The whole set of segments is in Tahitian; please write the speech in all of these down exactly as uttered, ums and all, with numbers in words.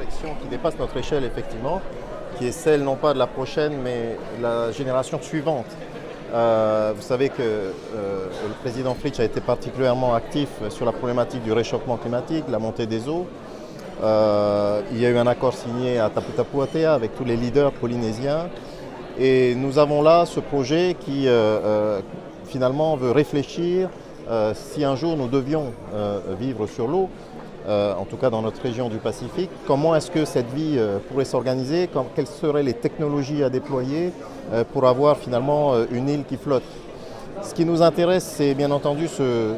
Action qui dépasse notre échelle, effectivement, qui est celle non pas de la prochaine, mais la génération suivante. Euh, vous savez que euh, le président Fritsch a été particulièrement actif sur la problématique du réchauffement climatique, la montée des eaux. Euh, il y a eu un accord signé à Taputapuātea avec tous les leaders polynésiens. Et nous avons là ce projet qui, euh, euh, finalement, veut réfléchir, euh, si un jour nous devions euh, vivre sur l'eau, euh, en tout cas dans notre région du Pacifique, comment est-ce que cette vie euh, pourrait s'organiser, quand- quelles seraient les technologies à déployer euh, pour avoir finalement euh, une île qui flotte. Ce qui nous intéresse, c'est bien entendu ce,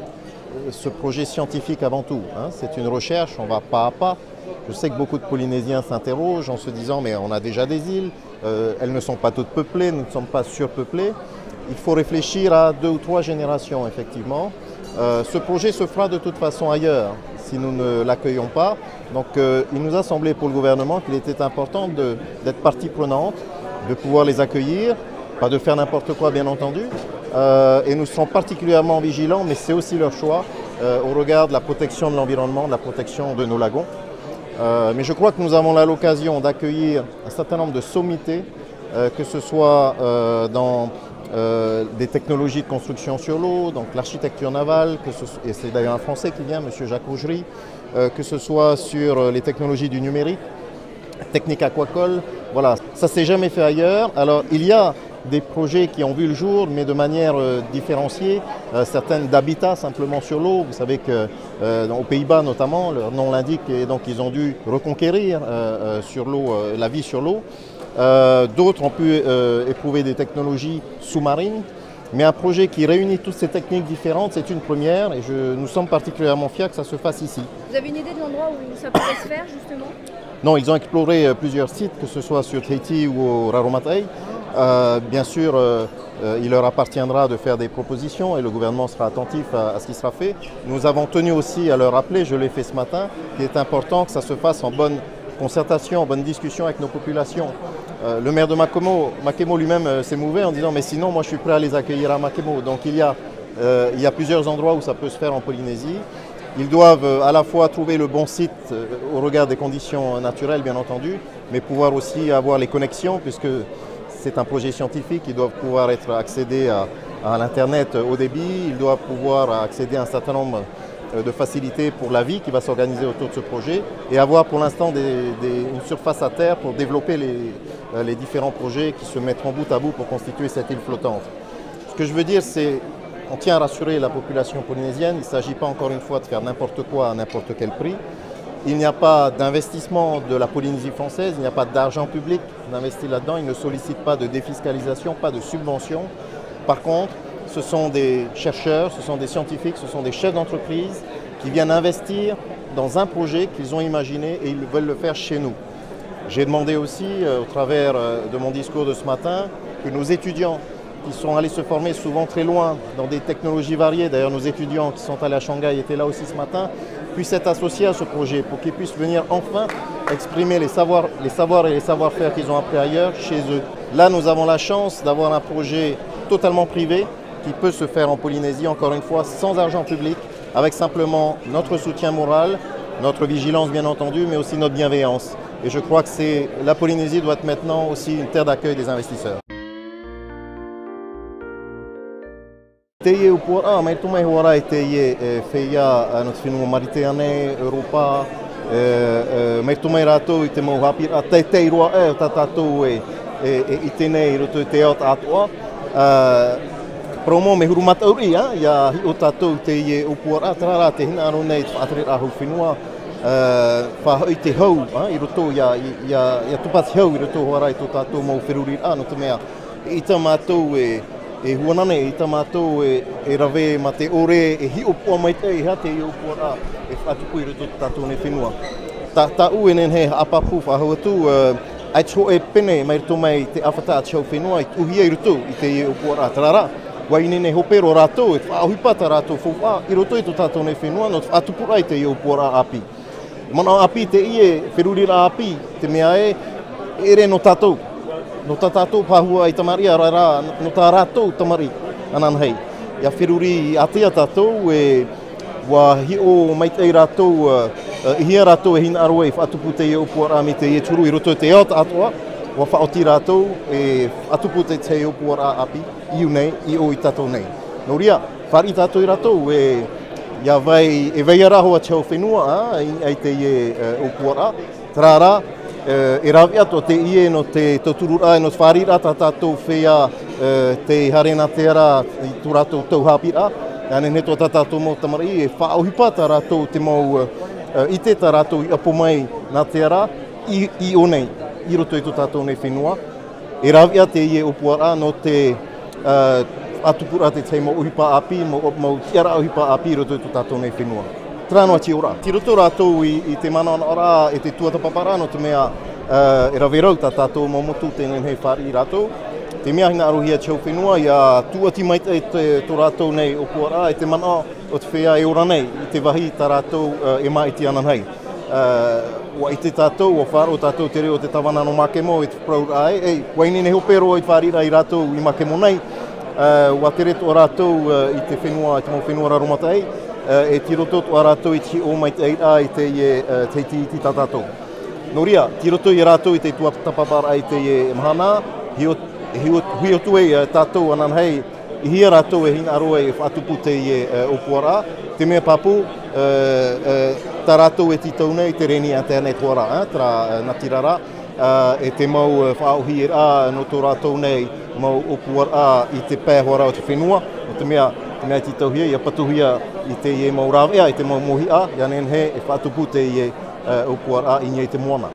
ce projet scientifique avant tout, hein. C'est une recherche, on va pas à pas. Je sais que beaucoup de Polynésiens s'interrogent en se disant, mais on a déjà des îles, euh, elles ne sont pas toutes peuplées, nous ne sommes pas surpeuplés. Il faut réfléchir à deux ou trois générations, effectivement. Euh, ce projet se fera de toute façon ailleurs, si nous ne l'accueillons pas. Donc, euh, il nous a semblé pour le gouvernement qu'il était important de- d'être partie prenante, de pouvoir les accueillir, pas de faire n'importe quoi, bien entendu. Euh, et nous serons particulièrement vigilants, mais c'est aussi leur choix, euh, au regard de la protection de l'environnement, de la protection de nos lagons. Euh, mais je crois que nous avons là l'occasion d'accueillir un certain nombre de sommités, euh, que ce soit euh, dans euh, des technologies de construction sur l'eau, donc l'architecture navale, que ce so- et c'est d'ailleurs un Français qui vient, monsieur Jacques Rougerie, euh, que ce soit sur euh, les technologies du numérique, technique aquacole. Voilà, ça s'est jamais fait ailleurs. Alors, il y a des projets qui ont vu le jour, mais de manière euh, différenciée. Euh, certaines d'habitat simplement sur l'eau. Vous savez que euh, aux Pays-Bas notamment, leur nom l'indique, et donc ils ont dû reconquérir euh, euh, sur l'eau, euh, la vie sur l'eau. Euh, d'autres ont pu euh, éprouver des technologies sous-marines. Mais un projet qui réunit toutes ces techniques différentes, c'est une première et je- nous sommes particulièrement fiers que ça se fasse ici. Vous avez une idée de l'endroit où ça pourrait se faire, justement ? Non, ils ont exploré euh, plusieurs sites, que ce soit sur Tahiti ou au Raromataʻi. Euh, bien sûr, euh, euh, il leur appartiendra de faire des propositions et le gouvernement sera attentif à, à ce qui sera fait. Nous avons tenu aussi à leur rappeler, je l'ai fait ce matin, qu'il est important que ça se fasse en bonne concertation, en bonne discussion avec nos populations. Euh, le maire de Makemo, Makemo lui-même euh, s'est mouvé en disant, mais sinon, moi, je suis prêt à les accueillir à Makemo. Donc, il y a, euh, il y a plusieurs endroits où ça peut se faire en Polynésie. Ils doivent euh, à la fois trouver le bon site euh, au regard des conditions naturelles, bien entendu, mais pouvoir aussi avoir les connexions, puisque c'est un projet scientifique, ils doivent pouvoir être accédés à, à l'Internet haut débit, ils doivent pouvoir accéder à un certain nombre euh, de facilités pour la vie qui va s'organiser autour de ce projet, et avoir pour l'instant des- des- une surface à terre pour développer les, euh, les différents projets qui se mettront bout à bout pour constituer cette île flottante. Ce que je veux dire, c'est, on tient à rassurer la population polynésienne, il ne s'agit pas encore une fois de faire n'importe quoi à n'importe quel prix. Il n'y a pas d'investissement de la Polynésie française, il n'y a pas d'argent public investi là-dedans, ils ne sollicitent pas de défiscalisation, pas de subvention. Par contre, ce sont des chercheurs, ce sont des scientifiques, ce sont des chefs d'entreprise qui viennent investir dans un projet qu'ils ont imaginé et ils veulent le faire chez nous. J'ai demandé aussi, euh, au travers euh, de mon discours de ce matin, que nos étudiants qui sont allés se former souvent très loin dans des technologies variées, d'ailleurs nos étudiants qui sont allés à Shanghai étaient là aussi ce matin, puissent être associés à ce projet pour qu'ils puissent venir enfin exprimer les savoirs, les savoirs et les savoir-faire qu'ils ont appris ailleurs chez eux. Là, nous avons la chance d'avoir un projet totalement privé qui peut se faire en Polynésie, encore une fois, sans argent public, avec simplement notre soutien moral, notre vigilance bien entendu, mais aussi notre bienveillance. Et je crois que c'est, la Polynésie doit être maintenant aussi une terre d'accueil des investisseurs. Teie ʻōpuaraʻa, mai roto mai hoʻi rā i teie e, feiā, ā, nō te fenua Mariteane, Europa, e, e, mai roto mai rātou i te mau haʻapiʻiraʻa teitei roa, e, o tā tātou e, e, e ʻite nei i roto i te ao tāʻātoʻa. Ā, parau mau mea huru mataʻu riʻi, ā, ʻia hiʻo tātou i teie ʻōpuaraʻa, terā rā te hinaʻaro nei te faʻatereraʻa hau fenua, ā, faʻahoʻi te hau, ā, i roto, ʻia, ʻia, ʻia tupa te hau i roto hoʻi rā i tō tātou mau feruriraʻa, nō te mea, ʻeʻita mātou e, e huanane, ʻeʻita mātou e, e rave mā te ʻore, e hiʻopoʻa maitaʻi, e aha teie ʻōpuaraʻa e faʻatupu i roto i tō tātou nei fenua. Tā, tāʻu e nehenehe e haʻapāpū faʻahou atu, ā, ʻaita hōʻē pene mai roto mai i te ʻāfata a te hau fenua i tuʻuhia i roto i teie ʻōpuaraʻa, terā rā, ʻua ineine hope roa rātou e faʻaʻohipa tā rātou faufaʻa i roto i tō tātou nei fenua nō te faʻatupuraʻa i teie ʻōpuaraʻa ʻāpī. Manaʻo ʻāpī teie, feruriraʻa ʻāpī, te mea ē, e ʻere nō tātou. Nō tā tātou pāhonoraʻa i tamariʻi, ʻaore rā, nō tā rātou tamariʻi ananahi. ʻIa feruri ātea tātou e, ʻUa hiʻo maitaʻi rātou, ā, ā, i hea rātou e hinaʻaro ai e faʻatupu teie ʻōpuaraʻa mai teie turu i roto i te ao atoʻa, ʻua faʻaoti rātou e faʻatupu te tahi ʻōpuaraʻa ʻāpī, i ʻō nei, i ʻō i tātou nei. Nō reira, fāriʻi tātou ia rātou, e, ʻia vai, e vai ra hoʻi te hau fenua, ā, i, i teie, ā, ʻōpuaraʻa. Terā rā, e, e rave atu teie nō te tautururaʻa, nō te fāriʻiraʻa tā tātou feiā, e, tei haere nā te ara i tō rātou tau haʻapiʻiraʻa, ʻia nehenehe atoʻa tā tātou mau tamariʻi, e faʻaʻohipa tā rātou te mau, e, e, ʻite tā rātou i ʻapo mai nā te ara, i, i ʻō nei, i roto i tō tātou nei fenua. E rave atu teie ʻōpuaraʻa nō te, ā, faʻatupuraʻa te tahi mau ʻohipa ʻāpī, mau, mau tiʻaraʻa ʻohipa ʻāpī i roto i tō tātou nei fenua. Terā noa te oraraʻa. Tei roto rātou i, i te manaʻonaʻoraʻa e te tuatāpaparaʻa nō te mea, ā, e rave rau tā tātou mau motu tē nehenehe e fāriʻi ia rātou. Te mea hinaʻarohia te hau fenua, ʻia tūʻati maitaʻi te, tō rātou nei ʻōpuaraʻa e te manaʻo o te feiā e ora nei, i te vāhi tā rātou, ā, e māʻiti ananahi. Ā, ʻua ʻite tātou, ʻua faʻaroʻo tātou te reo o te tāvana nō Makemo, e te parauraʻa ē, e, ʻua ineine hope roa i te fāriʻiraʻa ia rātou i Makemo nei. Ā, ʻua tere atoʻa rātou, ā, i te fenua, i te mau fenua raromataʻi, ā, e tei roto atoʻa rātou i te hiʻo maitaʻiraʻa i teie, ā, te iti, iti tā tātou. Nō reira, tei roto ia rātou i te tuatāpaparaʻa i teie mahana, hiʻo, hiʻo, hiʻo atu ai, ā, tātou ananahi, i hea rātou e hinaʻaro ai e faʻatupu teie, ā, ʻōpuaraʻa, te mea pāpū, ā, ā, tā rātou e tītau nei te reni internet hoʻi ra, ā, terā, ā, natirara, ā, e te mau, ā, faʻaʻōhie ra nō tō rātou nei mau ʻōpuaraʻa i te pae hoʻi ra o te fenua, nō te mea, te mea e tītauhia, ʻia patuhia i teie mau rāveʻa, i te mau mōhiʻa, ʻia nehenehe e faʻatupu teie, ā, ʻōpuaraʻa i niʻa i te moana.